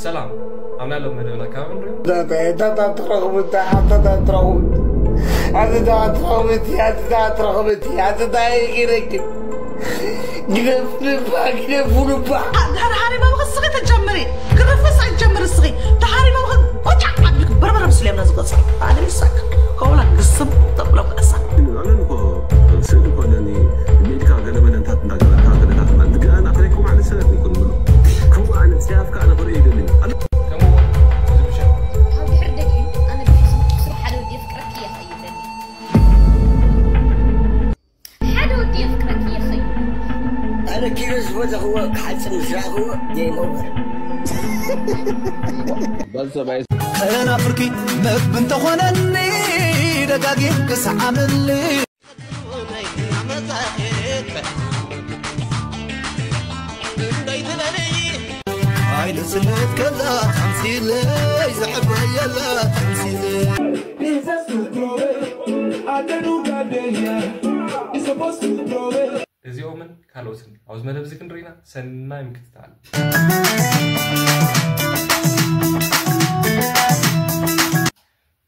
ሰላም፣ ኣብ ናይ ሎም መደብና ካብ ንሪኦ። ኣታ ኣታ ኣታ ትረኽቡ፣ ኣታ ኣታ ኣታ ትረኽቡ። ኣታ ኣታ ትረኽቡ፣ ኣታ ኣታ ትረኽቡ፣ ኣታ ኣታ ይረክብ። ግደፍ ልባ፣ ግደፍ ልባ። ድሕሪ ሃሪማ ብኸ ስኺ ተጀምሪ። ክርፍስ ኣይትጀምሪ ስኺ። ተሃሪማ ብኸ ቆጫ ዓብልክ በርበረ ምስሉ እዮም ነዚ ገጽ። ኣነ ይሳቅ። ከውላ ግስም ተብሎ ብእሳ። ኣለን እኮ ስእሊ እኮ ኣለኒ። ብኢድካ ገለ መለ እንታት እንዳገበርካ ገለታት ማለት ግን ኣነ ኣኽለይኩም ዓይነት ሰብ ኣይኮንኩን ብሎ። ከምኡ ዓይነት ጽያፍካ ኣነ ክርኢ ይደሊ። ኣለ- ከምኡ እዚ ብሸ ካብ ድሕሪ ደጊም ኣነ ብፌስቡክ ስሩ ሓደ ወዲ የፍቅረኪ እየ ኸይብለኒ። ሓደ ወዲ የፍቅረኪ እየ ኸይብለኒ። ኣነ ኪሮስ ዝፈተኽዎ ክሓጽር ምስ ረኣኽዎ ጌም ኦቨር። ከናፍርኪ መግቢ እንተኾነኒ ደጋጊም ክሰዓመኒ። ኣይደስነት ከላ ተምሲለይ ዘሕበየላ ተምሲለይ። እዚኦምን ካልኦትን ኣብዚ መደብ እዚ ክንርኢና ሰናይ ምክትታል።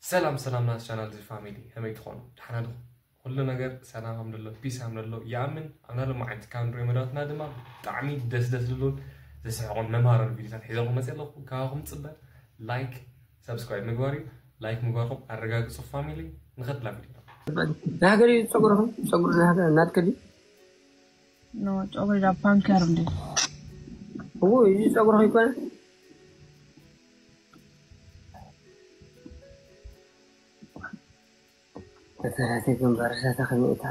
ሰላም ሰላም ናስ ቻናል እዚ ፋሚሊ ከመይ ትኾኑ? ደሓና ዲኹም? ኩሉ ነገር ሰላም ከም ዘሎ ፒስ ከም ዘሎ ይኣምን። ኣብ ናይ ሎማዓንቲ ካብ ንሪኦ መደባትና ድማ ብጣዕሚ ደስ ደስ ዝብሉን ዘስሕቑን መምሃርን ቪዲዮታት ሒዘልኩም መፅእ ኣለኹ። ካባኹም ዝፅበ ላይክ፣ ሰብስክራይብ ምግባር እዩ። ላይክ ምግባርኩም ኣረጋግፁ ፋሚሊ። ንኸድላ ቪዲዮ ናይ ሃገር እዩ ጸጉርኹም? ጸጉሪ ናይ ሃገር ናትከ ድዩ? ኖ ጸጉሪ ጃፓን ከር እንዴ? እዎ፣ እዚ ጸጉርኹም ይኮነ? እታ ናተይ ግንባር እሳታ ከመይ እታ?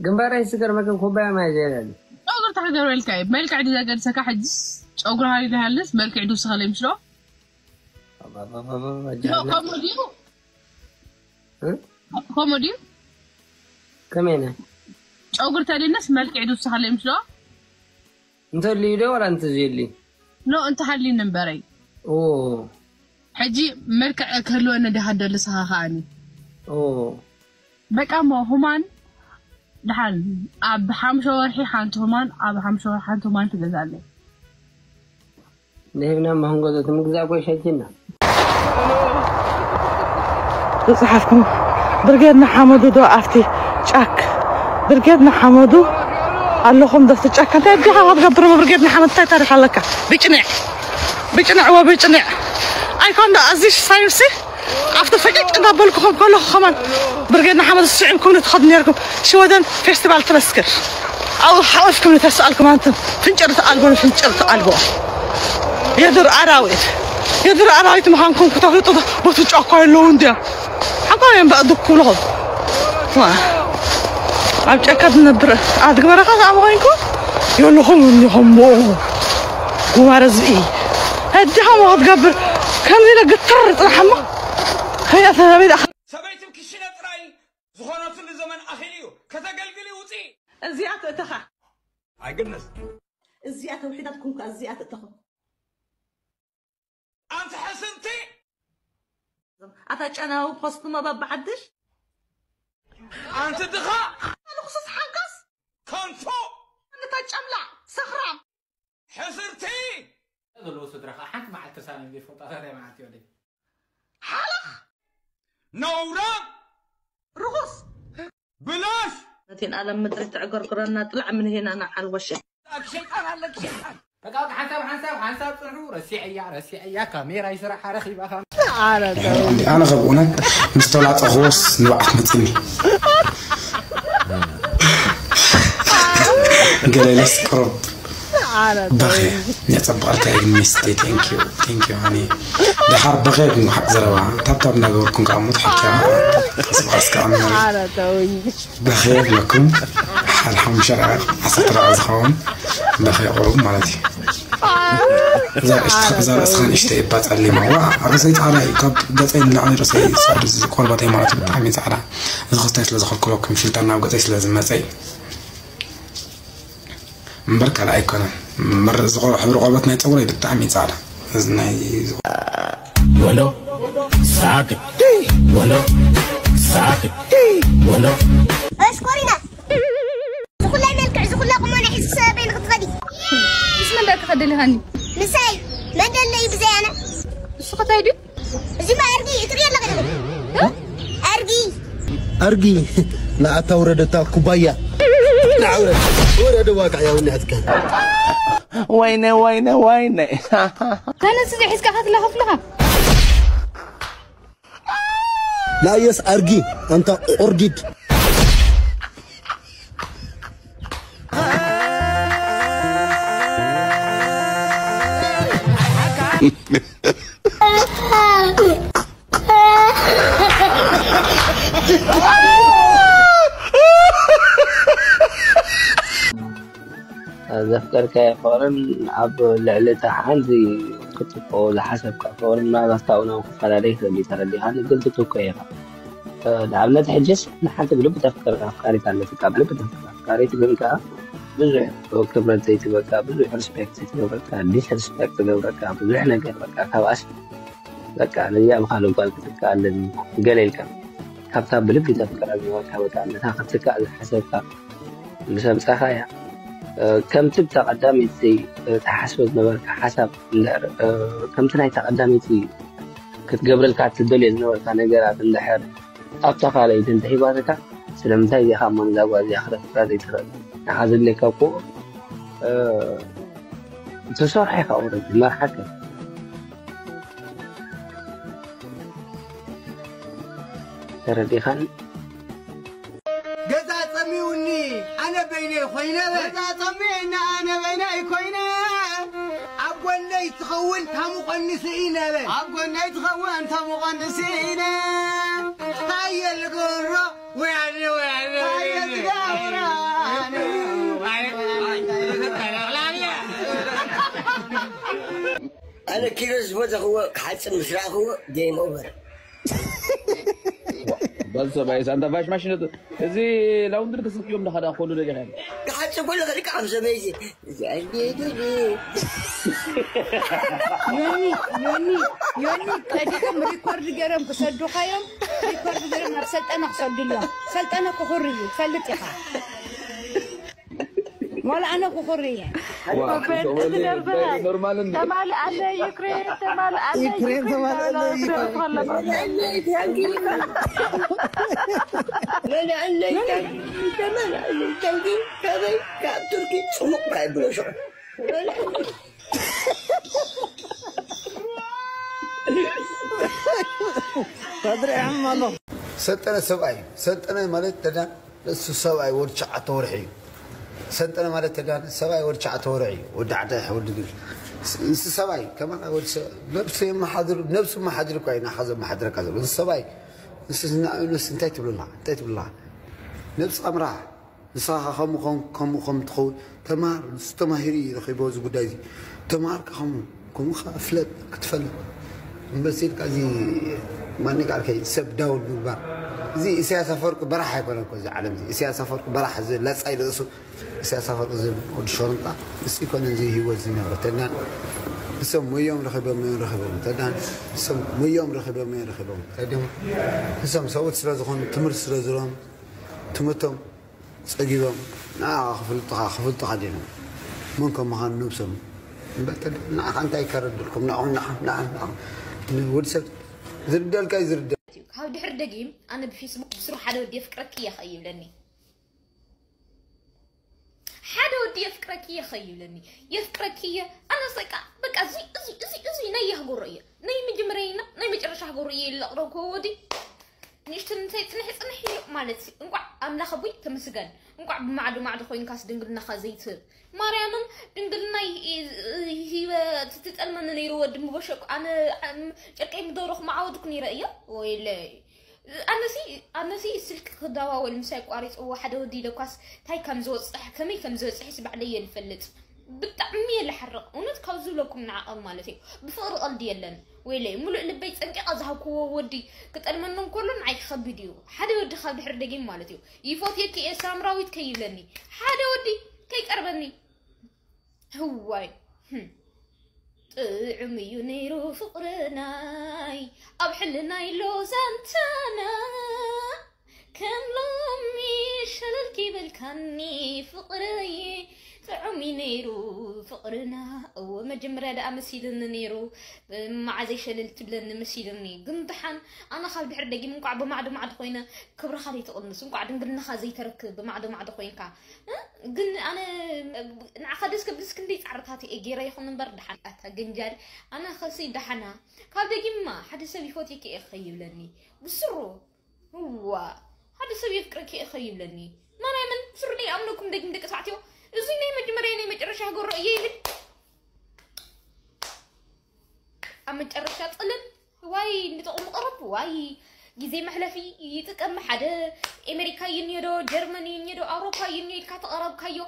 ግንባረይ ስገርመክን ኩባያ ማይ ዘይብለኒ። ጸጉሪ ተሓገር በልካ እዩ። መልክዕ ድዩ ዘገድሰካ? ሕጅስ ጸጉሪ ሃልዩ ሃልስ መልክዕ ድዩ ስኸለ ይምስሎ? ሎ፣ ከምኡ ድዩ? እ? ከምኡ ድዩ? ከመይ ናይ? ጸጉሪ ተልዩነስ መልክዕ ድዩ ስኸለ ይምስሎ? እንተልዩ ዶ ዋላ እንተዘይልዩ? ኖ፣ እንተሃልዩኒ እምበረይ። ኦ። ሕጂ መልክዕ ክህልወኒ ዲኻ ደሊ ስኻ ከኣኒ? ኦ። በቃ እሞ ሁማን ደሓን ኣብ ሓምሻ ወርሒ ሓንቲ ሁማን፣ ኣብ ሓምሻ ወርሒ ሓንቲ ሁማን ትገዛለይ። ንህብና መህንጎዞ ትምግዛእ ጎይ ሸጅና። ዝጸሓፍኩም ብርጌድ ንሓመዱ ዶ ኣብቲ ጫክ ብርጌድ ንሓመዱ ኣለኹም ዶ ኣብቲ ጫካ እንታይ ኣዲኻ ክትገብር ብርጌድ ንሓመዱ እንታይ ታሪኽ ኣለካ ብጭንዕ ብጭንዕ ወ ብጭንዕ ኣይኮን ዶ ኣዚ ሳይንሲ ኣብቲ ፈጨጭ እንዳበልኩኹም ከለኹ ከማን ብርጌድ ንሓመዱ ስዒምኩም ንትኸዱ ነርኩም ሽወደን ፌስቲቫል ትመስክር ኣብኡ ሓቒፍኩም ንተስኣልኩም ኣንቱም ፍንጭርቲ ኣልቦ ንፍንጭርቲ ኣልቦ የዱር ኣራዊት የዱር ኣራዊት ምዃንኩም ክተፍልጡ በቲ ጫካ የለዉ እንድያ ሓቋ እዮም በእድኩ ብለኹም ኣብ ጫካ ዝነብር ኣድግበረኻ ከኣ ምዃንኩ የለኹም እንዲኹም ጉማረ ዝኢ ኣዲኻ ሞ ክትገብር ከምዚ ኢለ ግትር ጥራሕ እሞ ከይኣ ተዛቢዳ ሰበይትም ክሽነ ጥራይ ዝኾነትሉ ዘመን ኣኺሉ እዩ። ከተገልግሊ ውፂ። እዚኣ ትእተኻ። ኣይግነስ። እዚኣ ተውሒዳት ኩንካ እዚኣ ትእተኻ። ኣንቲ ሕስንቲ። ኣታ ጨናዊ ፖስት መባብ ሓድሽ። ኣንቲ ድኻ። ልኩስስ ሓንካስ። ከንቱ። እንታ ጨምላቕ ሰኽራም። ሕስርቲ። ዘለዎ ስድራኻ ሓንቲ መዓልቲ ተሳኒዮም ዘይፈልጡ ኣታ እንታይ መዓልቲ እዩ ወደይ? ሓለኽ። ነውራ። ርኹስ። ብላሽ። ነቲን ኣለም ምድሪ ትዕገርግረና ጥላዕ ምን ሄና ንዓል ወሸ። ሸይጣን ኣለክ ሸይጣን። በቃ በቃ ሓንሳብ ሓንሳብ ሓንሳብ ጽንሑ ረሲዐያ ረሲዐያ ካሜራ ይስራሓ ረኺባ ካሜራ ኣነ ከብኡነት ምስ ተላጠኽዎስ ንብዓት መፅኒ ገለለስ ቅሩብ በኸ የፀብቐልካ እዩ ሚስቲ ቴንኪዩ ቴንኪዩ ሃኒ ደሓር በኸ ግን ሓቅ ዘረባ ታብታብ እናገበርኩም ከዓ ሞት ሓኪያ ስብዓስካ ኣምናሪ በኸ የብለኩም ሓደ ሓሙሽተ ደቂቕ ዓሰርተ ደቂቕ ዝኸውን በኸ ቁሩብ ማለት እዩ እዛ ርእስኻ ንእሽተይ እባ ጸሊማ ዋ ርእሰይ ጻዕዳ እዩ ካብ ገጸይ ንላዕሊ ርእሰይ ጻዕዳ እዚ ቆርበተይ ማለት ብጣዕሚ ጻዕዳ እዚ ክስታይ ስለ ዝኸልከለኩም ፊልተር ናብ ገጸይ ስለ ዝመጸ እዩ እምበር ካልእ ኣይኮነን እምበር እዚ ቆር- ሕብሪ ቆርበት ናይ ጸጉረይ ብጣዕሚ እዩ ጻዕዳ እዚ ናይ ወንዶ ሳቅ ወንዶ ሳቅ ወንዶ ሽኮሪና ዝኾነ ሰበይ ንኽትኸዲ። ምስ መን ደኣ ክኸዲ ኢልካኒ? ምሳይ መን ደለይ ብዘይ ኣነ? እሱ ኸታይ ድዩ? እዚ ማ ኣርጊ እዩ፣ ትርኢ ኣለኻ ዶ? እ? ኣርጊ። ኣርጊ። ንኣታ ውረደታ ኩባያ። ንዓ ውረድ። ውረድ ዋቃ ያው ንያትካ። ወይነ፣ ወይነ፣ ወይነ። ካነስ እዚ ሒዝካ ከትለኸፍልኻ? ላየስ ኣርጊ፣ ኣንታ ቁርዲድ። ዘፍቀርካዮ ፍቕርን ኣብ ልዕሊ እታ ሓንቲ ክትጥፍኦ ዝሓሰብካ ፍቕሪ ምናልባት ካብኡ ናብ ክፈላለ ይኽእል እዩ። ተረዲኻኒ? ግን ትትኮ ኢኻ። እ፣ ንኣብነት ሕጅስ ንሓንቲ ብልቢ ተፍቅር ኣፍቃሪት ኣለትካ። ብልቢ ተፍቅር ኣፍቃሪት ግን ከኣ ብዙሕ ክብረት ዘይትበካ፣ ብዙሕ ሪስፔክት ዘይትገብረካ፣ ዲስሪስፔክት ትገብረካ፣ ብዙሕ ነገር በቃ ካብኣስ በቃ ነዚኣ ብኻልእ ጓል ክትካ ኣለኒ ገለ ኢልካ ካብታ ብልቢ ተፍቅራ ዝነበርካ በቃ ነታ ክትካ ዝሓሰብካ ምስ ኣምጻኻ እያ። እ፣ ከምቲ ብታ ቀዳመይቲ፣ እ፣ ትሓስቦ ዝነበርካ ሓሳብ እንድሕር፣ እ፣ ከምቲ ናይታ ቀዳመይቲ ክትገብረልካ ትደልዮ ዝነበርካ ነገራት እንድሕር ኣብታ ካልኣይቲ እንተሂባትካ፣ ስለምንታይ እዚኣ ኻብ መንዛ ጓል እዚኣ ክረክብካ ዘይትኽእል? ንዓ ዘድልየካ እኮ፣ እ፣ ትሰርሖ ኢኻ ኦረዲ፣ መርሓካ። ተረዲኻኒ? ገዛ ጸሚኡኒ ኣነ በይነይ ኮይነ። ገዛ ጸሚኡኒ ኣነ በይነይ ኮይነ። ኣብ ጎነይ ትኸውን ታሙቐኒ ስኢነ በል። ኣብ ጎነይ ትኸውን ታሙቐኒ ስኢነ። ሃየ ልገብሮ ወይ ኣነ ወይ ኣነ ወይ ኣነ። ሃየ ልገብሮ ኣነ። ኣነ ኪሮስ ዝፈተኽዎ ክሓጽብ ምስ ረኣኽዎ ጌም ኦቨር። በል ሰብኣይ፣ ሳንታ ፋሽ ማሽን፣ እዚ ላውንድሪ ተሰኪቦም እንዳኸዳ ከሉ ነገር ያለ። ክሓጽብ ከሎ ከልካ ኣብ ሰበይ እዚ፣ እዚ ኣየድሪ። ዮኒ፣ ዮኒ፣ ዮኒ፣ ቀዲሖም ሪኮርድ ገይሮም ክሰዱኻ እዮም። ሪኮርድ ገይሮም ናብ ሰልጠነ ክሰዱሉ እዮም። ሰልጠነ ክኹር እዩ፣ ትፈልጥ ኢኻ። ዋላ ኣነ ክኹር እየ። ዋ፣ ኮሜንት ትገብር። ኖርማል እንዴ? ተማልኣለ ዩክሬን፣ ተማልኣለ ዩክሬን፣ ዩክሬን ተማልኣለ ተማልኣለ ዩክሬን። ዩክሬን። ተማልኣለ ዩክሬን፣ ተማልኣለ ዩክሬን። ካበይ? ካብ ቱርኪ ጽሙቕ ካይብሎ ሽዑ። ተድርዕም ኣሎ። ሰልጠነ ሰብኣይ፣ ሰልጠነ ማለት ተዳ ንሱ ሰብኣይ ወዲ ትሽዓተ ወርሒ እዩ። ሰልጠነ ማለት ተዳን ሰብኣይ ወዲ ትሽዓተ ወርሒ እዩ። ወዲ ዓደ ወዲ ግል። ንሱ ሰብኣይ ከማን ወዲ ሰብ ነብሱ የመሓድር፣ ነብሱ መሓድር እኮ እዩ ናኻ ዘመሓድረካ ዘሎ። ንሱ ሰብኣይ ንሱ ዝና-፣ ንሱ እንታይ ትብሉላ? እንታይ ትብሉላ? ነብስኻ ምራሕ። ንስኻ ከምኡ ከም-፣ ከምኡ ከም ትኸውን ተማሃር። ንሱ ተማሂሩ እዩ ረኺቦ እዚ ጉዳይ እዚ። ተማሃርካ ከምኡ፣ ከምኡ ኸዓ ፍለጥ፣ ክትፈልጥ። እምበስ ኢልካ እዚ ማን ቃልከ ሰብ ዳውን ምግባር። እዚ ኢሳያስ ኣፈወርቂ በራሕ ኣይኮነ እኮ እዚ ዓለም እዚ። ኢሳያስ ኣፈወርቂ በራሕ እዚ ላጻይ ርእሱ ኢሳያስ ኣፈወርቂ እዚ ወዲ ሸርምጣ። ንሱ ይኮነ እዚ ህይወት ዝነብረ ተዳን። ንሶም ሞዮም ረኺቦም እዮም ረኺቦም ተዳን። ንሶም ሞዮም ረኺቦም እዮም ረኺቦም ተዳን። ንሶም ሰብኡት ስለ ዝኾኑ ትምህርቲ ስለ ዝረም ትምህርቶም ጸጊቦም ንዓኻ ክፍልጡኻ፣ ክፍልጡኻ ደልዮም። መን ከም ምዃኑ ነብሶም። እምበር ተደ-፣ ንዓኻ እንታይ ከረድልኩም? ንዓኹም፣ ንዓኹም፣ ንዓኹም፣ ንዓኹም። ንወዲ ሰብ ዝርደልካ እዩ ዝርደ-። ካብ ድሕሪ ደጊም ኣነ ብፌስቡክ ብስሩ ሓደ ወዲ የፍቅረኪ እየ ኸ ይብለኒ። ሓደ ወዲ የፍቅረኪ እየ ኸ ይብለኒ። የፍቅረኪ እየ። ኣነስ በቃ፣ በቃ እዚ፣ እዚ፣ እዚ፣ እዚ ናይ የህጎሮ እየ። ናይ መጀመርያና ናይ መጨረሻ ህጎሮ እየ ይለቕረብኩ ወዲ። ንእሽቶ እንታይ ጽንሕ ጽንሕ ኢሉ ማለት እዩ። እንቋዕ ኣምላኽ ኣቦይ ተመስገን። እንቋዕ ብማዕዶ ማዕዶ ኮይንካስ ድንግልናኻ ዘይትህብ። ማርያምን ድንግልና ይ-፣ ይ-፣ ሂበ ትጠልመኒ ነይሩ ወዲ ምቦሸኩ። ኣነ፣ ኣም፣ ጨርቀይ ምደረኹ መዓወድኩ ነይረ እየ። ወይለይ። ኣነሲ፣ ኣነሲ ስልክ ክደዋወል ምሳይ ቋሪጽዎ ሓደ ወዲ ኢለኳስ ታይ ከም ዝበጽሕ፣ ከመይ ከም ዝበጽሕስ ባዕለይ እየ ዝፈልጥ። ብጣዕሚ እየ ዝሓርቕ። እውነት ካብ ዝብለኩም ንዓቐብ ማለት እዩ። ብፍቕሪ ቀልዲ የለን። ወይለይ፣ ሙሉእ ልበይ ጸንቂቐ ዝሃብክዎ ወዲ ክጠልመኒ እንከሎ ንዓይ ክኸብድ እዩ። ሓደ ወዲ ካብ ድሕሪ ደጊም ማለት እዩ። ይፎትየኪ እየ ሳምራዊት ከይብለኒ። ሓደ ወዲ ከይቀርበኒ። ህዋይ። ህም። ጥዑም እዩ ነይሩ ፍቕርናይ፣ ኣብ ሕልናይ ሎዛንታና። ከም ሎሚ ሸለል ከይበልካኒ ፍቕረይ ጥዑም እዩ ነይሩ ፍቕርና። እወ መጀመርያ ደኣ መሲልኒ ነይሩ፣ ብማዓዘይ ሸለል ትብለኒ መሲልኒ። ግን ደሓን ኣነ ካብ ድሕሪ ደጊም እንቋዕ ብማዕዶ ማዕዶ ኮይነ ክብርኻ ዘይትቕንስ፣ እንቋዕ ድንግልናኻ ዘይተረክብ ብማዕዶ ማዕዶ ኮይንካ። እ? ግን ኣነ ንዓኻ ደስ ከብልስ ክንደይ ጻዕርታት እየ ገይረ ይኹን እምበር ደሓን ኣታ ገንጃል። ኣነ ኸሲ ደሓና ካብ ደጊማ ሓደ ሰብ ይፈትየኪ እየ ክኸይብለኒ ብስሩ እዋ ሓደ ሰብ የፍቅረኪ እየ ከይብለኒ ማርያምን ስሩ ደይኣምነኩም ደጊም ደቂ ተባዕትዮ። እዙይ ናይ መጀመርያ ናይ መጨረሻ ክገብሮ እየ ይብል። ኣብ መጨረሻ ጥልን ዋይ ንጥቕሙ ቅርብ ዋይ ግዜ መሕለፊ ይጥቀም። ሓደ ኤሜሪካ ይንዮ ዶ ጀርመን ይንዮ ዶ ኣውሮፓ ይንዮ ኢልካ ተቐረብካዮ።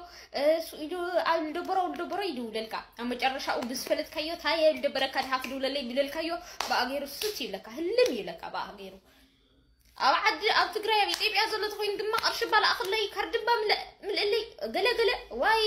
እሱ ኢሉ ኣልደበሮ ኣልደበሮ ይድውለልካ። ኣብ መጨረሻኡ ብዝፈለጥካዮ ታየ ኣልደበረካ ድሃ ክድውለለይ ብለልካዮ ብኣገይሩ ስት ይብለካ ህልም ይብለካ ብኣገይሩ። ኣብ ዓዲ ኣብ ትግራይ ኣብ ኢትዮጵያ ዘሎ ተኮይኑ ድማ ቅርሺ ባላእክለይ ካርድባ ምልእለይ ገለ ገለ ዋይ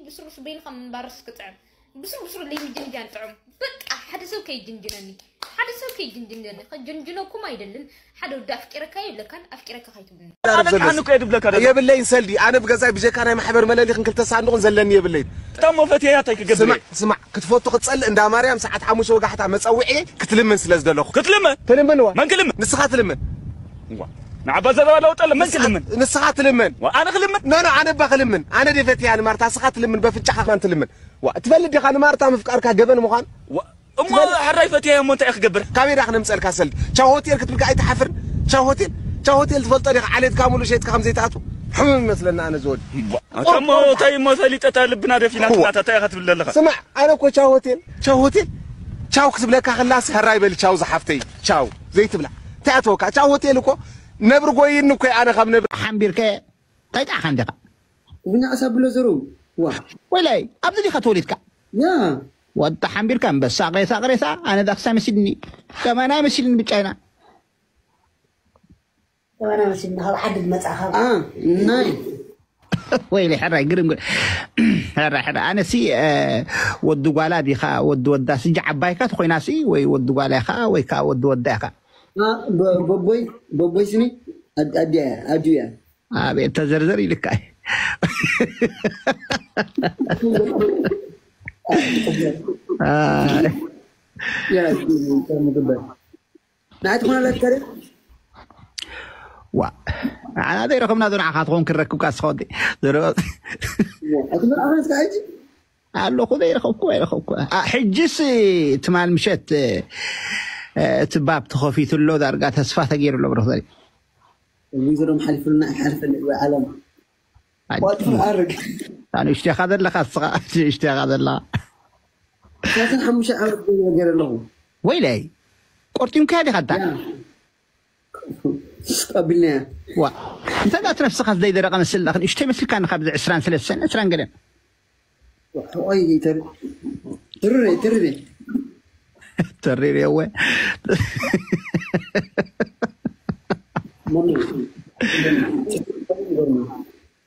ብስሩስ በይንካ ምንባርስ ክጥዕም ብስሩ ብስሩ ለይ ምጅንጃን ጥዑም በቃ ሓደ ሰብ ከይጅንጅነኒ ሓደ ሰብ ከይጅንጅነኒ ከጀንጅነኩም ኣይደልን ሓደ ወዲ ኣፍቂረካ የብለካን ኣፍቂረካ ካይትብልኒ ኣነ ካን እኮ የድብለካ ደለ የብለይን ሰልዲ ኣነ ብገዛይ ብጀካ ናይ ማሕበር መለሊክን ክልተ ሳንዱቅን ዘለኒ የብለይን እታ ሞፈት እያ ታይ ክገብር ስማዕ ስማዕ ክትፈቱ ክትጸልእ እንዳ ማርያም ሰዓት ሓሙሽተ ወጋሕታ መጸውዒ ክትልምን ስለ ዝደለኹ ክትልምን ትልምን ዋ መን ክልምን ንስኻ ትልምን ዋ ንዓባ ዘረባ ለውጠለ መን ክልምን ንስኻ ትልምን ዋ ኣነ ክልምን ኖ ኖ ኣነ እባ ክልምን ኣነ ደፈትያ ንማርታ ንስኻ ትልምን በፍንጫኻ ማን ትልምን ዋ ትፈልጥ ዲኻ ንማርታ ምፍቃርካ ገበን ምዃን ዋ እሞ ሕራይ ፈትያ እሞ እንታይ ክገብር ካበይ ዳኽ ነምፀልካ ሰልድ ቻው ሆቴል ክትብልካ ኣይትሓፍርን ቻው ሆቴል ቻው ሆቴል ትፈልጦ ዲኻ ዓሌትካ ሙሉ ሸይጥካ ከም ዘይትኣቱ ሕሙም ይመስለና ኣነ ዝወድ እሞ እንታይ እሞ ፈሊጠ እታ ልብና ደፊናትና እንታይ ኢኻ ትብል ዘለኻ ስማዕ ኣነ እኮ ቻው ሆቴል ቻው ሆቴል ቻው ክትብለካ ከላስ ሕራይ በል ቻው ዝሓፍተይ ቻው ዘይትብላ እንታይ ኣተወካ ቻው ሆቴል እኮ ነብሪ ጎይኒ እኮ ኣነ ካብ ነብሪ ሓንቢርከ እንታይ ጣዕኻ እንዲኻ ትግርኛ ኣሳብሎ ዘሩ ዋ ወይላይ ኣብዚ ዲኻ ተወሊድካ ያ ወጣ ሓንቢርካ ኣንበሳ ሬሳ ሬሳ ኣነ ዳክሳ መሲድኒ ከማና መሲድኒ ብጫይና ከማና መሲድኒ ካብ ዓዲ ዝመጻኻ ናይ ወይሊ ሕራይ ግርም ሕራይ ሕራይ ኣነሲ ወዲ ጓላ ዲኻ ወዲ ወዳ ስጂ ዓባይካ ተኮይናሲ ወይ ወዲ ጓላ ኢኻ ወይ ከዓ ወዲ ወዳ ኢኻ በቦይ በቦይ ስኒ ኣዲያ ኣዲያ ኣቤት ተዘርዘር ኢልካ ናይ ትኾነ ለትከሪ ዋ ንዓና ዘይረኸብና ዶ ንዓኻ ትኸውን ክረክብካ ስኸወዲ ኣለኹ ዘይረኸብኩ ኣይረኸብኩ ሕጅስ ትማል ምሸት እቲ ባብ ተኸፊቱ ኣሎ ዳርጋ ተስፋ ተገይሩ ኣሎ ብረኽበሪ ዊዘሮም ሓሊፉልና ኣይሓልፈን እዩ ዓለም ኣርግ ንእሽተኻ ዘለኻ እስኻ ንእሽተኻ ዘለኻ ሰላሳን ሓሙሽተ ዓመት ገይረ ኣለኹ ወይለይ ቆርጢምካያ ዲኻ እታ ቀቢልናያ ዋ እንተ ዳት ነፍስኻ ዘይደረቐ መስል ንእሽተይ መስልካ ንካብዚ ዕስራን ሰለስተን ዕስራን ገለን ተሪረ ተሪረ ተሪረ እወ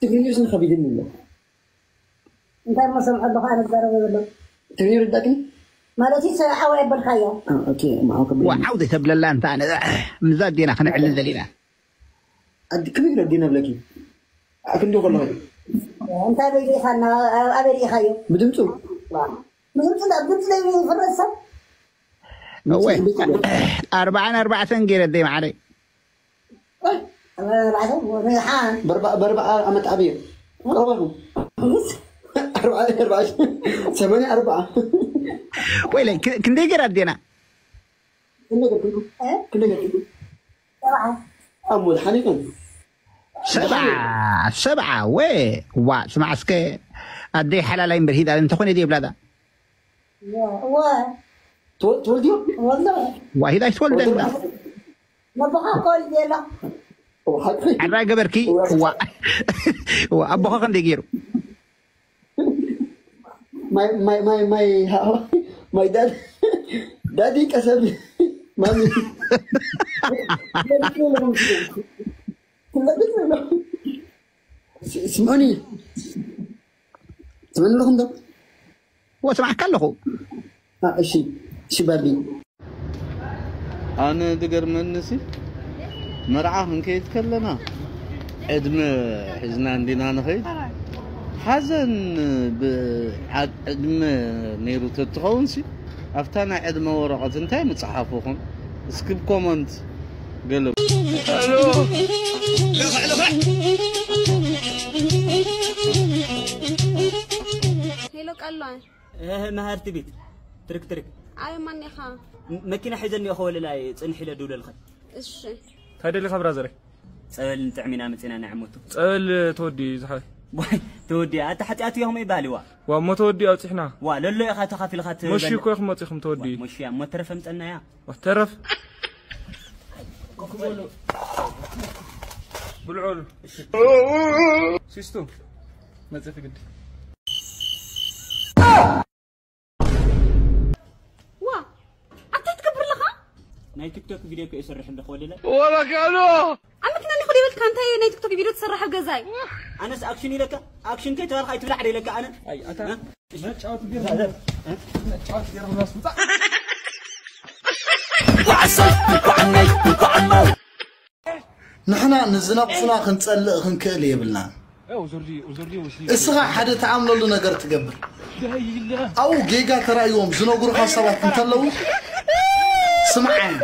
ትግርኛ ስለ ከቢድኒ ኣሎ እንታይ እሞ ሰምዖ ኣለኹ ኣነ ዝዛረበ ዘሎ ትግርኛ ርዳእክኒ ማለት እዩ ሓወይ ኣበልካዮ ወዓው ዘይተብለላ እንተ ኣነ ምዛ ዴና ክነዕልን ዘሊና ከመይ ኢለ ዲና ብለኪ ኣክንዲ ከለኹ እንታይ በይ ዲኻና ኣበይ ርኢኻዮ ብድምፁ ብድምፁ ብድምፁ ዘይፍረድ ሰብ እወ ኣርባዓን ኣርባዕተን ገይረ ደይ ማዕረይ በርባዓ ዓመት ዓብየ ቀረባኹ ሰማንያ ኣርባዓ ወይለ ክንደይ ገይራ ኣዴና ሰብዓ ሰብዓ ወ ዋ ስማዕ እስከ ኣደይ ሓላላይ እምበር ሂዳ እንተኾነ ድየ ብላዳ ትወልድዮ ዋሂድ ኣይትወልደና ሓራ ገበርኪ ኣቦኻ ክንደይ ገይሩ ማይ ማይ ማይ ማይ ማይ ዳድ ዳዲ ቀሰብ ማሚ ስምዑኒ ትመኒ ኣለኹም ዶ ወስማዕካ ኣለኹ እሺ እሺ ባቢ ኣነ ዝገርመኒ ሲ መርዓ ክንከይድ ከለና ዕድመ ሒዝና እንዲና ንኸይድ። ሓዘን ብ-፣ ዓ-፣ ዕድመ ነይሩ ተትኸውን ሲ ኣብታ ናይ ዕድመ ወረቐት እንታይ ምጽሓፉኹም? እስኪ ብ ኮመንት ገለ። ሄሎ ቃልዋን። እህ፣ መሃርቲ ቤት ትርክ ትርክ። ኣይ ማን ኢኻ? ም-፣ መኪና ሒዘ እኒኦ፣ ከወለላይ ጽንሕ ኢለ ድውለልኸ። እሺ። እንታይ ደሊኻ ብራዘረይ? ጸበል ንጥዕም ኢና መጺና ናይ ዕመቱ። ጸበል ተወዲ ዝሓ-፣ ዋይ፣ ተወዲ፣ ኣታ ሓጢኣት እዮም ይበሃል ይዋ። ዋ፣ እሞ ተወዲ ኣውጺሕና። ዋ፣ ለሎ ኢኻ ተኻፊልካ ት-፣ መሺ በል-፣ እኮ ኢኹም መጺኹም ተወዲ። ዋ፣ መሺ እያ፣ እሞ ተረፈ ምጸናያ። ዋ፣ ተረፍ። ብልዖሉ። ሲስቱ፣ መጺኺ ግዲ። ዋ፣ ኣታይ ትገብር ኣለኻ? ናይ ቲክቶክ ቪድዮ እኮ ይሰርሕ እንደ ከወለለ። ወበካሎ። ኣብ መኪና እኒኹ ይበልካ፣ እንታይ ናይ ቲክቶክ ቪድዮ ትሰርሕ ኣብ ገዛይ? ኣነስ ኣክሽን ኢለካ፣ ኣክሽን ከይተባልካ ኣይትብላዕ ደ ኢለካ ኣነ። ኣይ፣ ኣታ እ? መጫወት ገይር፣ መጫወት ገይር ብላስ ምጻእ። ንሕና ንዝነቕፉና ክንጸልእ ክንክእል የብልናን። እስኻ ሓደ ተኣምነሉ ነገር ትገብር። ኣብኡ ጌጋ ተራእይዎም ዝነግሩኻ ሰባት እንተለዉ፣ ስምዓዮም።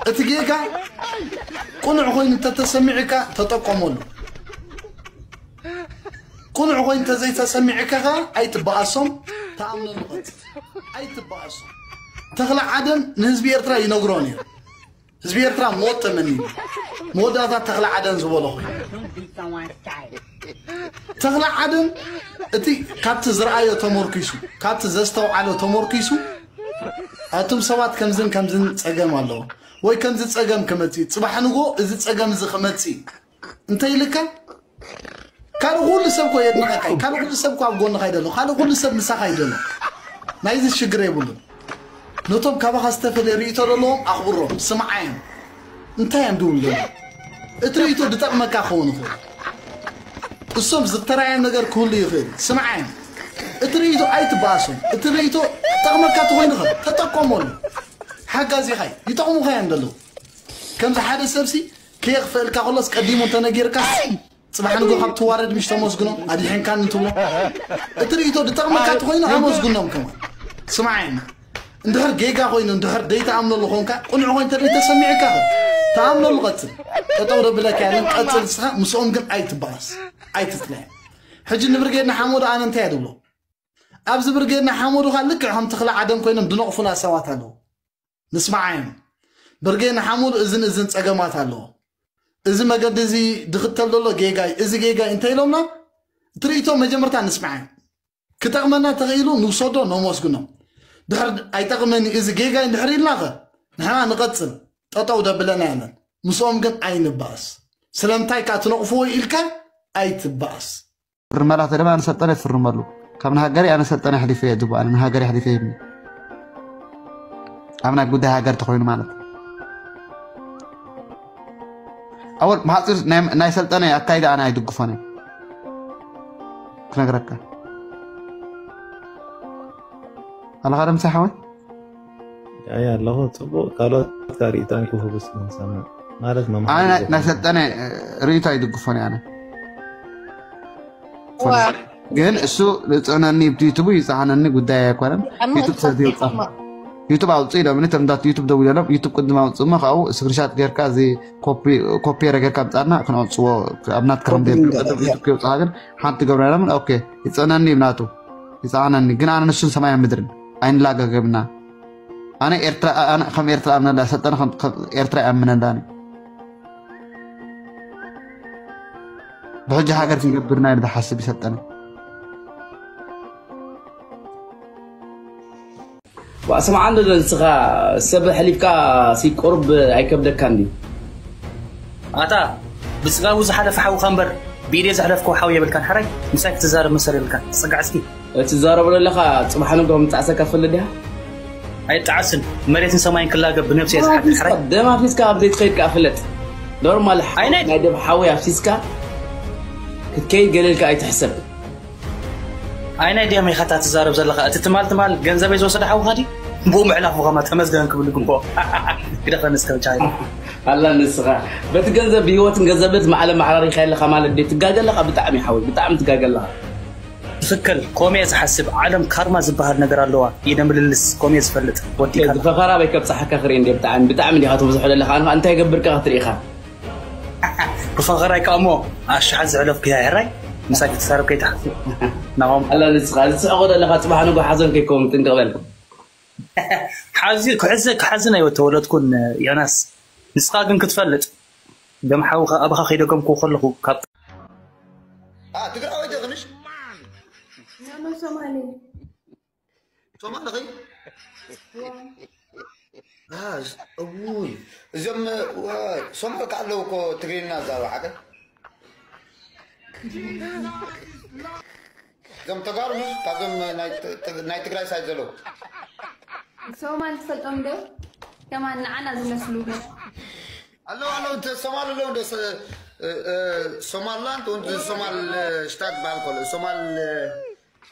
እቲ ጌጋ ቅኑዕ ኮይኑ እንተተሰሚዑካ፣ ተጠቀመሉ። ቅኑዕ ኮይኑ እንተዘይተሰሚዑካ ኸኣ፣ ኣይትበኣሶም፣ ተኣምነሉ፣ ቀጽል። ኣይትበኣሶም። ተኽለ ዓደን ንህዝቢ ኤርትራ ይነግሮ ነይሩ። ህዝቢ ኤርትራ ሞት ተመንዩ። መወዳእታ ተኽለ ዓደን ዝበሎ ኮይኑ። ተኽለ ዓደን እቲ ካብቲ ዝረኣዮ ተመርኪሱ፣ ካብቲ ዘስተውዓሎ ተመርኪሱ፣ ኣቱም ሰባት ከምዝን ከምዝን ጸገም ኣለዎ። ወይ ከምዚ ጸገም ክመጽእ፣ ጽባሕ ንጎ እዚ ጸገም እዚ ክመጽእ እንተ ኢልካ፣ ካልእ ኩሉ ሰብ እኮ የድንቐካ እዩ። ካልእ ኩሉ ሰብ እኮ ኣብ ጎንኻ እዩ ዘሎ። ካልእ ኩሉ ሰብ ምሳኻ እዩ ዘሎ። ናይዚ ሽግር የብሉን። ነቶም ካባኻ ዝተፈለየ ርእይቶ ዘለዎም ኣኽብሮም፣ ስምዓዮም። እንታይ እዮም ድብሉ ዘለዉ? እቲ ርእይቶ ዝጠቕመካ ክኸውን ይኽእል። እሶም ዝተራእዮም ነገር ክህሉ ይኽእል። ስምዓዮም። እቲ ርእይቶ ኣይትበኣሶም። እቲ ርእይቶ ጠቕመካ ተኾይኑ ኸ ተጠቀመሉ። ሓጋዚኻ እዩ። ይጠቕሙኻ እዮም ዘለዉ። ከምዚ ሓደ ሰብሲ ከየኽፈእልካ ከሎስ ቀዲሙ እንተነጊርካ፣ ጽባሕ ንጎ ካብ ትዋረድ ምሽ ተመስግኖ፣ ኣድሒንካኒ ትብሎ። እቲ ርእይቶ ዝጠቕመካ እንተኾይኑ ኣመስግኖም ከማን። ስምዓየና። እንድሕር ጌጋ ኮይኑ፣ እንድሕር ዘይትኣምነሉ ኾንካ፣ ቅኑዕ ኮይኑ እንተ ዘይተሰሚዑካ ኸ፣ ተኣምነሉ ቀጽል። ጠጠው ደብለካ የለን፣ ቀጽል ንስኻ፣ ምስኦም ግን ኣይትበኣስ፣ ኣይትጽለዮም። ሕጂ ንብርጌድ ንሓመዱ ኣነ እንታይ እየ ድብሎ? ኣብዚ ብርጌድ ንሓመዱ ኸኣ ልክዕ ከም ተኽለ ዓደን ኮይኖም ዝነቕፉና ሰባት ኣለዉ። ንስምዓዮም። ብርጌድ ንሓመዱ እዝን እዝን ጸገማት ኣለዎ። እዚ መገዲ እዚ ዝኽተል ዘሎ ጌጋ እዩ፣ እዚ ጌጋ እዩ እንተ ኢሎምና፣ እቲ ርእይቶ መጀመርታ ንስምዓዮም። ክጠቕመና ተኽኢሉ ንውሰዶ፣ ነመስግኖም። ድሕር ኣይጠቕመን እዩ፣ እዚ ጌጋ እዩ እንድሕር ኢልናኸ፣ ንሕና ንቐጽል፣ ጠጠው ደብለና የለን። ምስኦም ግን ኣይንበኣስ። ስለምንታይ ከኣ ትነቕፍዎ ኢልካ ኣይትበኣስ። ፍርመላተ ድማ ኣነ ሰልጠነ ይፍርመሉ። ካብ ንሃገረይ ኣነ ሰልጠነ ኣሕሊፈ እየ ዝብሎ፣ ኣነ ንሃገረይ ኣሕሊፈ ይህብኒ። ኣብ ናይ ጉዳይ ሃገር ተኾይኑ ማለት። ኣወል፣ ብሓፂር ናይ፣ ናይ ሰልጠነ ኣካይዳ ኣነ ኣይድግፎን እየ። ክነግረካ። ኣለኻ ዶ ምሳይ ሓወይ? ኣይ ኣለኹ፣ ጽቡቕ ካልኦት ርእይቶን ክህቡ ስለ ንሰምዕ። ማለት ኣነ መምሃሪ ናይ፣ ናይ ዝኾነ። ሰልጠነ ርእይቶ ኣይድግፎን እየ ኣነ። ዋ። ግን እሱ ዝጽዕነኒ ብቲ ዩቱቡ ይጽዓነኒ ጉዳይ ኣይኮነን። ኣነ ዩቱብ ሰብ ይውጻ። ይጽዓኖ። ዩቱብ ኣውጽእ ኢሎም፣ እቶም ዳት ዩቱብ ደው ኢሎም፣ ዩቱብ ቅድም ኣውጽእ እሞ ካብኡ ስክሪንሻት ጌርካ እዚ ኮፒ፣ ኮፒ ጌርካ ምጻና ክነውጽዎ ኣብ ናትካ ኮፒ ከም ደብል ጌርካ፣ ቅድም ያ። ዩቱብ ከይውጻኻ ግን ሓንቲ ገብረ ኢሎም፣ ኦኬ፣ ይጽዕነኒ እዩ ናቱ። ይጽዓነኒ። ግን ኣነ ንሱን ሰማይን ምድርን ኣይንላገገብና። ኣነ ኤርትራ፣ ኣነ ከም ኤርትራ ኣምነላ፣ ሰልጠነ ከም፣ ከም ኤርትራ ይኣምነላን እዩ። ብሕጂ ሃገር ክንገብር ናይ ዝሓስብ ይሰልጠነ። ዋ፣ ስምዓ እንዶ ንስኻ ሰብ ኣሕሊፍካ ሲ ቁሩብ ኣይከብደካን ድዩ? ኣታ ብጽጋቡ ዝሓለፈ ሓውኻ እምበር ብኢደይ ዘሕለፍክዎ ሓው የብልካን። ሓራይ ምሳይ ክትዛረብ መሰል የብልካን። ጽጋዕ እስኪ። እትዛረቦ ዘለኻ ጽባሕ ንግሆ ምጻእሰካ ትፈልጥ ዲኻ? ኣይጠዓስን። መሬትን ሰማይን ክላገብ ብነብሲ እየ ዝሓድር። ሓራይ። ደም ኣፍሲስካ ኣብ ዘይትኸይድ ከኣ ፍለጥ። ኖርማል ሓው ኣይናይ ናይ ደም ሓዊ ኣፍሲስካ ክትከይድ ገለ ኢልካ ኣይትሕሰብ። ኣይናይ ድያም ኢኻ እታ ትዛረብ ዘለኻ? እቲ ትማል ትማል ገንዘበይ ዝወሰደ ሓውኻ ድዩ? ብኡ ምሕላፉ ኸማ ተመስገን ክብል ይግብኦ። ግደፈኒ እስከ ብቻ። ኣላ ንስኻ በቲ ገንዘብ ብህይወትን ገንዘብን ማዕለ ማዕራሪኻ ኣለኻ ማለት ድዩ? ትጋገ ኣለኻ ብጣዕሚ ሓወይ፣ ብጣዕሚ ትጋገ ኣለኻ። ትክክል ኮሜ ዝሓስብ ዓለም ካርማ ዝበሃል ነገር ኣለዋ። ኢደ ምልልስ ኮሜ ዝፈልጥ ወዲ ካርማ። ዝፈኸራ በይ ከብፅሓካ ክርኢ እንደ ብጣዕሚ ብጣዕሚ እንዲኻ ትብዝሖ ዘለኻ። ኣነ እንታይ ገብርካ ክትርኢ ኢኻ? ብፈኸራይ ከኣ እሞ ኣሽሓት ዝሕለፍኩ እያ ሕራይ ምሳይ ክትሳረብ ከይትሓስብ ናቆም። ኣላ ንስኻ ዝስሕቆ ዘለኻ ፅባሕ ንጎ ሓዘን ከይከውን ጥንቅቕ በል። ሓዚ ክሕዘ ክሓዝን ኣይወተወለድኩን። ዮናስ ንስኻ ግን ክትፈልጥ ገምሓዊ ኣባኻ ከይደገምኩ ከለኹ ካብ ትግራዋይ ጀግንሽ ኖ ኖ ሶማሌ ሶማሊ ኸይ እውይ እዞም ሶማል ከ ኣለዉ እኮ ትግርኛ ዛሩ ሓቀ እዞም ተጋሩ ካብዞም ናይ ትግራይ ሳይድ ዘለዉ ሶማል ትፈልጦም ዶ ከማን ንዓና ዝመስሉ ኣለዉ ኣለዉ ሶማል ኣለዉ ዶ ሶማልላንድ ሶማል ሽታት ዝበሃል ከሎ ሶማል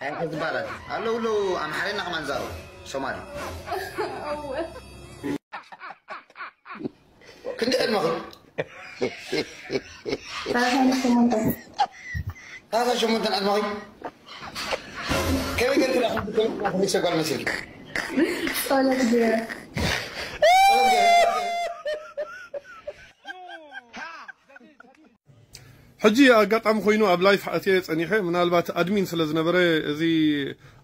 እንታይ ይባላል? ኣለዉ ኣለዉ ኣምሓርኛ ከማን ዛሩ ሶማሊ ክንዲ ዕድመኺ ታታ ሸሞንተን ዕድመኺ ከመይ ገርክላ ሸጓል መሲልኪ ጸሎት ገይረ ሕጂ ኣጋጣሚ ኮይኑ ኣብ ላይፍ ኣትየ ጸኒሐ ምናልባት ኣድሚን ስለ ዝነበረ እዚ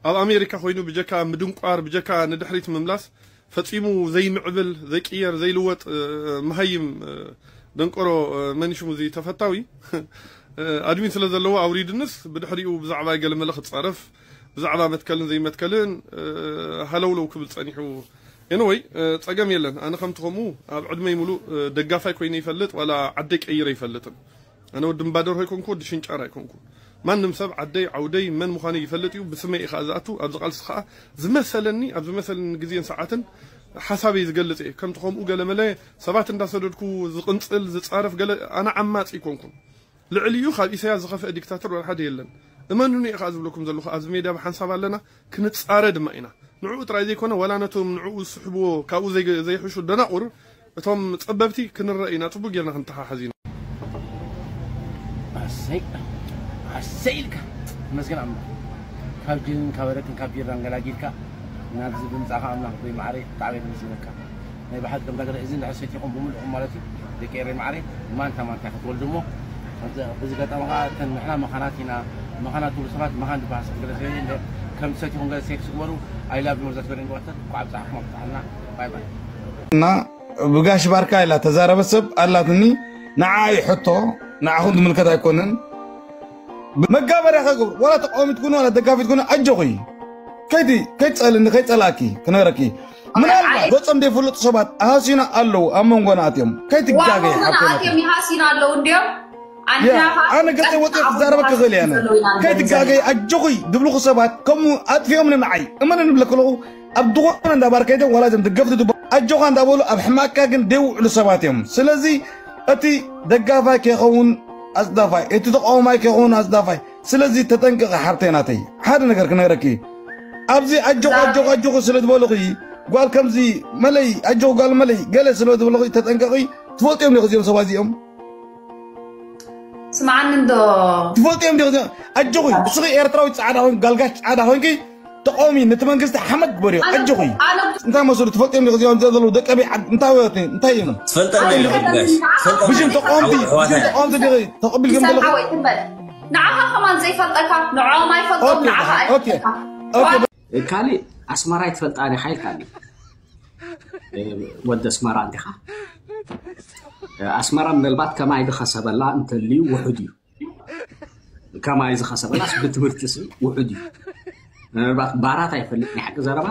ኣብ ኣሜሪካ ኮይኑ ብጀካ ምድንቋር ብጀካ ንድሕሪት ምምላስ ፈጺሙ ዘይምዕብል ዘይቅየር ዘይልወጥ መሃይም ደንቆሮ መኒሽሙ እዚ ተፈታዊ ኣድሚን ስለ ዘለዎ ኣውሪድንስ ብድሕሪኡ ብዛዕባ ገለመለ ክጻረፍ ብዛዕባ መትከልን ዘይመትከልን ሃለውለው ክብል ጸኒሑ Anyway ጸገም የለን ኣነ ከምቲ ከምኡ ኣብ ዕድመይ ሙሉእ ደጋፋይ ኮይነ ይፈልጥ ዋላ ዓደይ ቀይረ ይፈልጥን ኣነ ወዲ እምባደርሆ ኣይኮንኩ ወዲ ሽንጫር ኣይኮንኩ ማንም ሰብ ዓደይ ዓውደይ መን ምዃነይ ይፈልጥ እዩ ብስመይ ኢኻ ዝኣቱ ኣብዚ ቃልሲ ኸዓ ዝመሰለኒ ኣብ ዝመሰለኒ ግዜን ሰዓትን ሓሳበይ ዝገልጽ እየ ከምቲ ከምኡ ገለመለ ሰባት እንዳሰደድኩ ዝቕንጽል ዝጻረፍ ገለ ኣነ ዓማጺ ኣይኮንኩን ልዕሊኡ ካብ ኢሳያስ ዝኸፍአ ዲክታተር ዋላ ሓደ የለን። እመኑኒ እየ ከዓ ዝብለኩም ዘለኹ ኣብዚ ሜድያ ብሓንሳብ ኣለና ክንፃረ ድማ ኢና። ንዕኡ ጥራይ ዘይኮነ ዋላ ነቶም ንዕኡ ዝስሕብዎ ካብኡ ዘይሕሹ ደናቑር እቶም ፀበብቲ ክንረአ ኢና ፅቡቅ ጌርና ክንተሓሓዝ ኢና። ኣሰይ ኣሰይ ኢልካ ተመስገን ኣምላኽ ካብ ጅንን ካብ ኣረቅን ካብ ቢራን ገላጊልካ ናብዚ ብምፃእኻ ኣምላኽ ብይ ማዕረይ ብጣዕሚ የመስግነካ። ናይ ብሓቂ ከምዛ ገለ እዚ እንድሕር ሰቲኹም ብምልእኹም ማለት እዩ ደቂ ኤረይ ማዕረይ ማንታ ማንታ ክትወልዱ እሞ በዚ ገጠም ከዓ እተን ንሕና መኻናት ኢና መኻናት ትብሉ ሰባት መኻን ዝበሃል ሰብ ገለ ስለየለ ከምቲ ሰቲኹም ገለ ሴክስ ግበሩ ኣይላቭ ዩ መርዛት ገለ ንግባተት ኳዕ ብፃሕኩም ኣብፅሓልና ባይ ባይ እና ብጋሽ ባርካ ኢላ ተዛረበት ሰብ ኣላትኒ ንዓ እዩ ሕቶ ንዓኹም ዝምልከት ኣይኮነን መጋበርያ ከገብሩ ዋላ ተቃዋሚት ኩኑ ዋላ ደጋፊት ኩኑ ኣጆኹ እዩ ከይቲ ከይትፀልኒ ከይፀላእኪ ክነግረኪ ምናልባት ገፆም ዘይፍለጡ ሰባት ሃሲና ኣለዉ ኣብ መንጎና ኣትዮም ከይትጋገ ኣትዮም ይሃሲና ኣለዉ እንዲዮም ኣነ ገፀ ወፂ ክዛረበ ክኽእል እየ ከይትጋገ ኣጆኹ ዝብልኹ ሰባት ከምኡ ኣጥፊኦም ንዓይ እመነ ንብለክለኹ ኣብ ዝኾነ እንዳባር ከይዶም ዋላ እዞም ደገፍቲ ድባ ኣጆኻ እንዳበሉ ኣብ ሕማቅካ ግን ደይውዕሉ ሰባት እዮም ስለዚ እቲ ደጋፋይ ከይኸውን ኣፅዳፋይ እቲ ተቃዋማይ ከይኸውን ኣፅዳፋይ ስለዚ ተጠንቀቂ ሓብተይ ናተይ ሓደ ነገር ክነግረኪ ኣብዚ ኣጆኹ ኣጆኹ ኣጆኹ ስለ ዝበልኹ ጓል ከምዚ መለይ ኣጆኹ ጓል መለይ ገለ ስለ ዝበልኹ ተጠንቀቂ ትፈልጥዮም ዲኹ እዚኦም ሰባት እዚኦም ስምዓኒ እንዶ ትፈልጥዮም ዲኹ እዚኦም ኣጆኹ እስኺ ኤርትራዊ ጻዕዳ ኮይንኪ ጋልጋሽ ጻዕዳ ኮይንኪ ተቃዋሚ ነቲ መንግስቲ ሓመድ ግበርዮ ኣጆኹ እንታይ መስሉ ትፈልጥዮም ዲኹ እዚኦም ዘለዉ ደቀቢ እንታይ ወት እንታይ እዮም ትፈልጠኒ ኢኻ ጋሽ ትፈልጠኒ ብሽም ተቃወምቲ ብሽም ተቃወምቲ ዲኺ ተቐቢልኩም ዘለኹ ንዓኻ ከማን ዘይፈልጠካ ንዕኦም ኣይፈልጦም ንዓኻ ኣይፈልጠካ ካሊእ ኣስመራ ኣይትፈልጣን ኢኻ ኢልካኒ ወዲ ኣስመራ እንዲኻ ኣስመራ ምናልባት ከማይ ዝኸሰበላ እንተልዩ ውሑድ እዩ ከማይ ዝኸሰበላስ ብትምህርቲ ሲ ውሑድ እዩ ምናልባት ባራት ኣይፈልጥኒ ሓቂ ዘረባ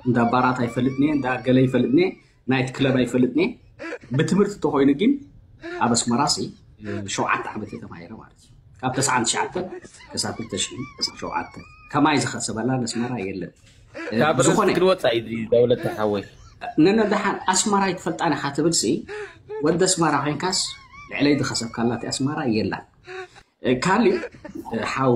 እንዳ ባራት ኣይፈልጥኒ እንዳ ገለ ይፈልጥኒ ናይት ክለብ ኣይፈልጥኒ ብትምህርቲ ተኮይኑ ግን ኣብ ኣስመራ ሲ ሸውዓተ ዓመት ተማሂረ ማለት እዩ ካብ ተስዓን ትሽዓተን ክሳብ ክልተ ሽሕን ሸውዓተ ከማይ ዝኸሰበላ ነስመራ የለን ካብ ርእሲ ክትወፃ እዩ ደውለት ሓወይ ነነ ደሓን ኣስመራ ይትፈልጣን ኢኻ ትብል ሲ ወዲ ኣስመራ ኮይንካስ ልዕለይ ዝኸሰብካላ እቲ ኣስመራ የላን ካሊእ ሓው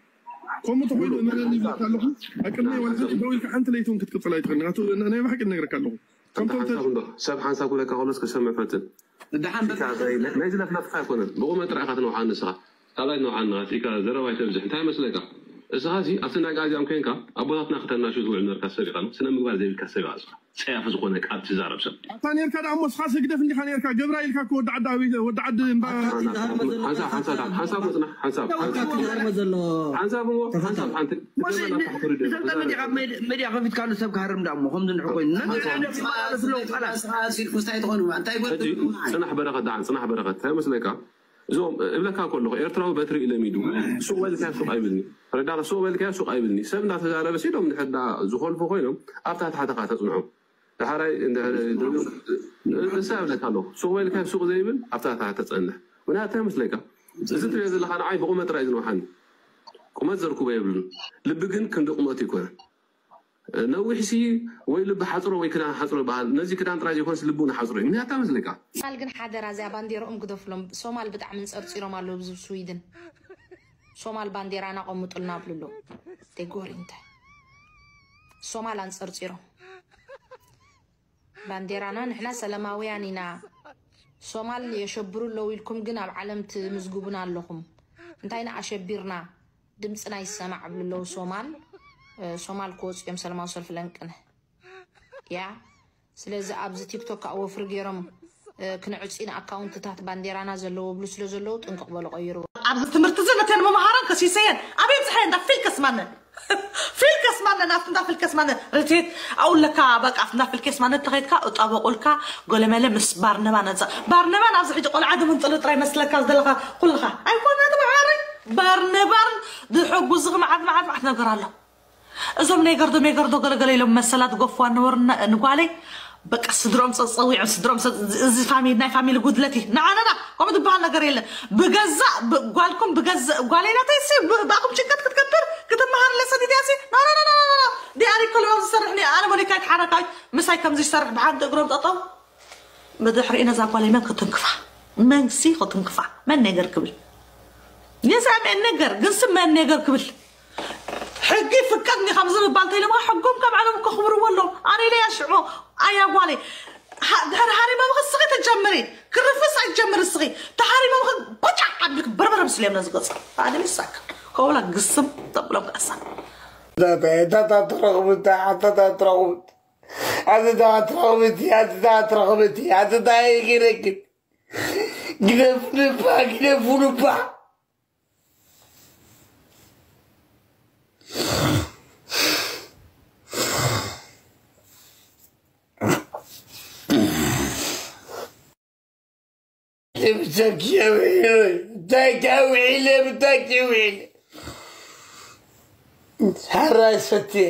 ከምኡ ተኮይኑ እነለኒ ይብለካ ኣለኹ። ኣቅድመይ ዋላ ሓንቲ ደው ኢልካ ሓንቲ ለይቲ እውን ክትቅፅል ኣይትኽእልን። ኣቶ ናይ ብሓቂ እነግረካ ኣለኹ። ከምቶም ተ- ሓንሳብ እንዶ ሰብ ሓንሳብ ክብለካ ከሎስ ክሰምዕ ፈትን። ደሓን በቃ። ናይ ዝለፍለፍካ ኣይኮነን። ብቑመ ጥራይ ኢኻ ትነውሓኒ ንስኻ። ካልኣይ ትነውሓኒ ኢኻ። እዚካ ዘረባ ኣይተብዝሕ። እንታይ መስለካ? እስኻ እዚ ኣብቲ ናይ ጋዚያም ኮይንካ ኣቦታትና ከተናሹ ትውዕል ነርካ ሰብ ኢኻ። ስነ ምግባር ዘይብልካ ሰብ ኢኻ እስኻ። ጸያፍ ዝኾነ ቃል ትዛረብ ሰብ። ኣታ ኔርካ ደኣ እሞ እስኻ ስግደፍ እንዲኻ ኔርካ። ገብራ ኢልካ እኮ ወዲ ዓዲ ኣበይ ወዲ ዓዲ እምባ ኣታ ትዛረብ ዘሎ ሓንሳብ ሓንሳብ ሓንሳብ መጽናሕ ሓንሳብ ኣታ ትዛረብ ዘሎ ሓንሳብ እሞ ሓንሳብ ሓንቲ እዞም ጠመዲ ካብ መድ- መድያ ከፊትካሉ ሰብ ክሃርም ደኣ እሞ ከምዚ ንሕ ኮይኑ ነዚ ዕብደት ይመላለስ ኣለዉ ቃላት። ሲልኩስታይ ትኾኑ እንታይ ሕጂ ጽናሕ በረኸት ደኣ ጽናሕ በረኸት እንታይ መስለካ? እዞም እብለካ ከለኹ ኤርትራዊ በትሪ እዩ ለሚዱ። ሱቕ በልካዮ ሱቕ ኣይብልኒ። ረዳኸ ሱቕ በልካዮ ሱቕ ኣይብልኒ። ሰብ እንዳተዛረበ ሲዶም ንሕዳ ዝኾልፉ ኮይኖም ኣብታ ታሕትኻ ተጽንዖም። ዳሕራይ እንድሕር ንሳ እብለካ ኣለኹ ሱቕ በልካዮ ሱቕ ዘይብል ኣብታ ታሕቲ ተጸንሕ። ምክንያቱ እንታይ መስለካ? እዚ ትሪኦ ዘለኻ ንዓይ ብቑመ ጥራይ ዝንውሓኒ። ቁመት ዘርክቦ የብሉን። ልቢ ግን ክንዲ ቁመቱ ይኮነን። ነዊሕሲ ወይ ልቢ ሓፅሮ ወይ ክዳን ሓፅሮ ይበሃል። ነዚ ክዳን ጥራይ ዘይኮነስ ልቢ እውን ሓፅሮ እዩ። ምክንያት እንታይ መስለካ? ሶማል ግን ሓደራ እዚኣ ባንዴርኦም ግደፍሎም። ሶማል ብጣዕሚ እንፀርፂሮም ኣለዉ ብዚ ስዊድን። ሶማል ባንዴራና ቀምጡልና ኣብሉ ኣለዉ። ደጎሪ እንታይ ሶማል ኣንፀርፂሮም ባንዴራና ንሕና ሰላማውያን ኢና። ሶማል የሸብሩ ኣለዉ ኢልኩም ግን ኣብ ዓለም ትምዝግቡና ኣለኹም። እንታይ ኢና ኣሸቢርና? ድምፅና ይሰማዕ እብሉ ኣለዉ ሶማል። እ፣ ሶማል ክወፁ እዮም ሰላማዊ ሰልፊ ለንቅነ። ያ ስለዚ ኣብዚ ቲክቶክ ከዓ ወፍሪ ገይሮም እ፣ ክንዕፂ ንኣካውንትታት ባንዴራና ዘለዎ ብሉ ስለ ዘለዉ ጥንቅቕ በሉ ቀይርዎ። ኣብዚ ትምህርቲ እዚ ነተን መምሃራን ከሲሰየን ኣበይ ብፅሐየን ዳፊል ከስማነ ፊልከስ ማነ ናፍትና ፊልከስ ማነ ርትት ኣውለካ በቃ ፍና ፊልከስ ማነ ተኸይድካ እጣበቁልካ ጎለመለ ምስ ባርነባ ነዛ ባርነባ ናብዚ ሕጂ ቆልዓ ድምንጥሉ ጥራይ መስለካ ዘለካ ኩልኻ ኣይኮና ተባዓሪ ባርነባር ድሕጉዝኺ መዓት መዓት መዓት ነገር ኣሎ። እዞም ናይ ገርዶ ሜገርዶ ገለገለ ኢሎም መሰላት ጎፍዋ ነበሩ ንጓለይ በቃ ስድሮም ጸጸዊዖም ስድሮም እዚ ፋሚሊ ናይ ፋሚሊ ጉድለት እዩ። ንዓነና ከምኡ ዝበሃል ነገር የለን። ብገዛእ ብ- ጓልኩም ብገዛእ ጓለይ ናተይ ሲ ብ- ብኣኹም ጭንቀት ክትገብር ክትመሃር ለሰን ኢትያ ሲ ኖኖኖኖኖኖ ዲኣሪ ከልኦም ዝሰርሕ ኒ ኣነ ሞኒካ ይትሓረካይ ምሳይ ከምዚ ይሰርሕ ብሓንቲ እግሮም ጠጠው ብድሕሪኡ ነዛ ጓለይ መን ክትንክፋ መንሲ ክትንክፋ መን ነገር ክብል የዛም ነገር ግን ስም መን ነገር ክብል ሕጊ ፍቀድኒ ካብ ዝምባል ተይለማ ሕጎም ካብ ዓለም ከኽብርዎ ኣለዎም። ኣነ ኢለ ያሽዑ ኣያ ጓለይ ድሕሪ ሃሪማ ምኸ ስኺ ተጀምሪ ክርፍስ ኣይጀምር ስኺ ተሃሪማ ምኸ ቆጫ ዓብልክ በርበረ ምስልዮም ነዚ ገጽ ኣደም ይሳካ ከውላ ግስም ተብሎም ከእሳ ኣተታትረኽብት ኣተታትረኽብት ኣተታትረኽብት ኣተታትረኽብት ኣተታትረኽብት ግደፉ ንባ ግደፉ ንባ ብታኪ ውዒለ ብታኪ ውዒለ ሓራይ ሰትየ